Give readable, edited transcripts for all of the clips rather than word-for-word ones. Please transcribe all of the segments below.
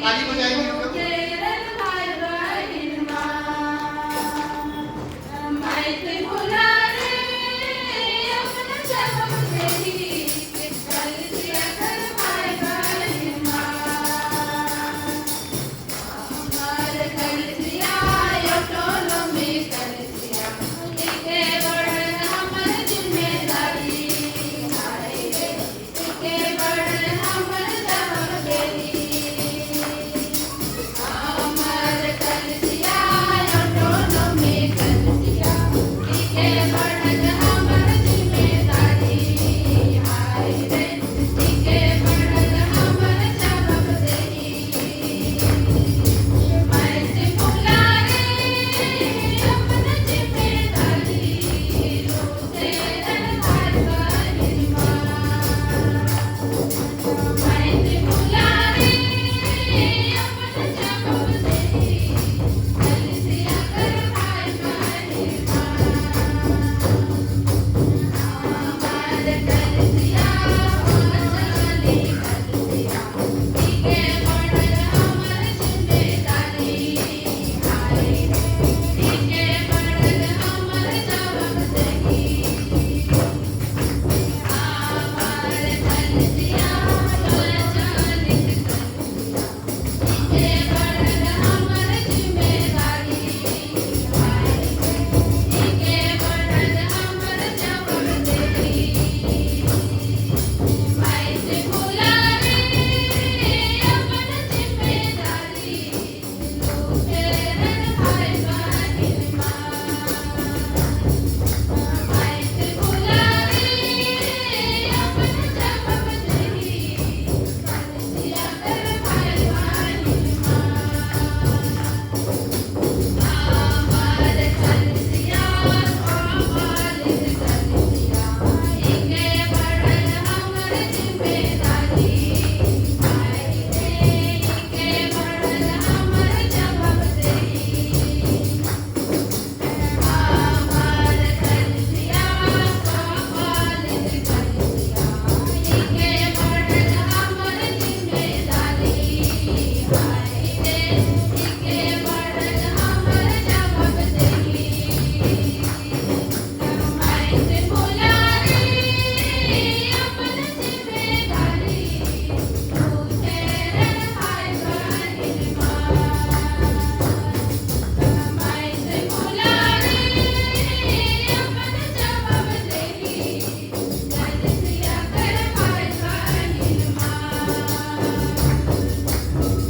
ताली बजाएंगे हम लोग। लुटेरन भाई बहिन माँ। माई से भुला रे अपना जवाब देही, कलसिया कर भाई बहिन माँ। हमार कलसिया ऑटोनो में कलसिया, के बढ़ल हमर जिम्मेदारी, हाय रे, के बढ़ल हमर जवाबदेही। हमार कलसिया ऑटोनो में कलसिया, के बढ़ल हमर जिम्मेदारी, हाय रे, के बढ़ल हमर जवाबदेही। माई से भुला रे अपन जिम्मेदारी, लुटेरन भाई बहिन माँ। माई से भुला रे अपन जवाबदेही, कलसिया कर भाई बहिन माँ। हमार कलसिया हो चली कलसिया, के बढ़ल हमर जिम्मेदारी, हाय रे, के बढ़ल हमर जवाबदेही। हमार कलसिया हो चली कलसिया, के बढ़ल हमर जिम्मेदारी, हाय रे, के बढ़ल हमर जवाबदेही। माई से भुला रे अपन जिम्मेदारी, लुटेरन भाई बहिन माँ। माई से भुला रे अपन जवाबदेही, कलसिया कर भाई बहिन माँ। हमार कलसिया स्वामालिक कलसिया, के बढ़ल हमर जिम्मेदारी, हाय रे, के बढ़ल हमर जवाबदेही। हमार कलसिया स्वामालिक कलसिया, के बढ़ल हमर जिम्मेदारी, हाय रे, के बढ़ल हमर जवाबदेही। माई से भुला रे अपन जिम्मेदारी, लुटेरन भाई बहिन माँ। माई से भुला रे अपन जवाबदेही, कलसिया कर भाई बहिन माँ।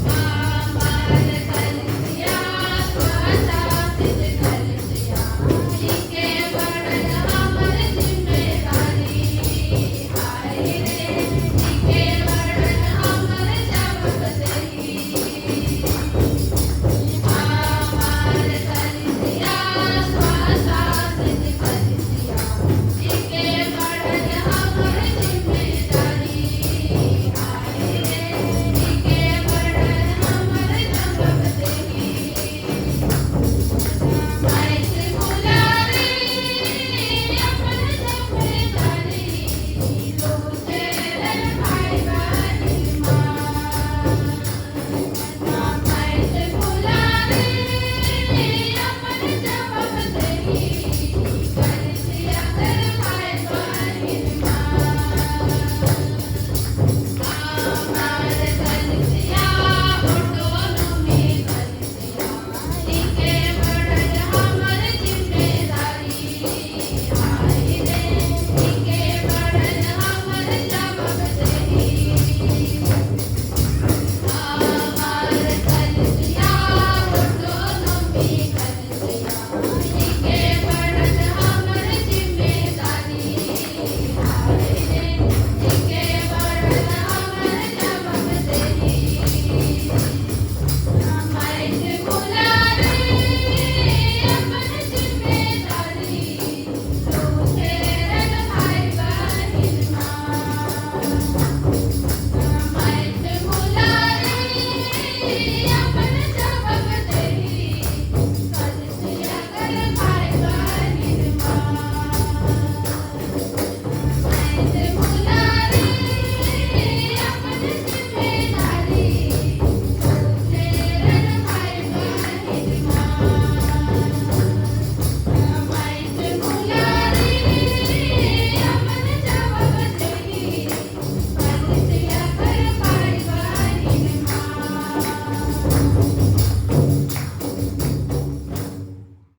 हमार कलसिया स्वशासित कलसिया, के बढ़ल हमर जिम्मेदारी, हाय रे, के बढ़ल हमर जवाबदेही। हमार कलसिया स्वशासित कलसिया, के बढ़ल हमर जिम्मेदारी, हाय रे, के बढ़ल हमर जवाबदेही। माई से भुला रे अपन जिम्मेदारी, लुटेरन भाई बहिन माँ। माई से भुला रे अपन जवाबदेही, कलसिया कर भाई बहिन माँ। हमार कलसिया ऑटोनोमी कलसिया, के बढ़ल हमर जिम्मेदारी, हाय रे, के बढ़ल हमर जवाबदेही। हमार कलसिया ऑटोनोमी कलसिया, के बढ़ल हमर जिम्मेदारी, हाय रे, के बढ़ल हमर जवाबदेही। माई से भुला रे अपन जिम्मेदारी, लुटेरन भाई बहिन माँ। माई से भुला रे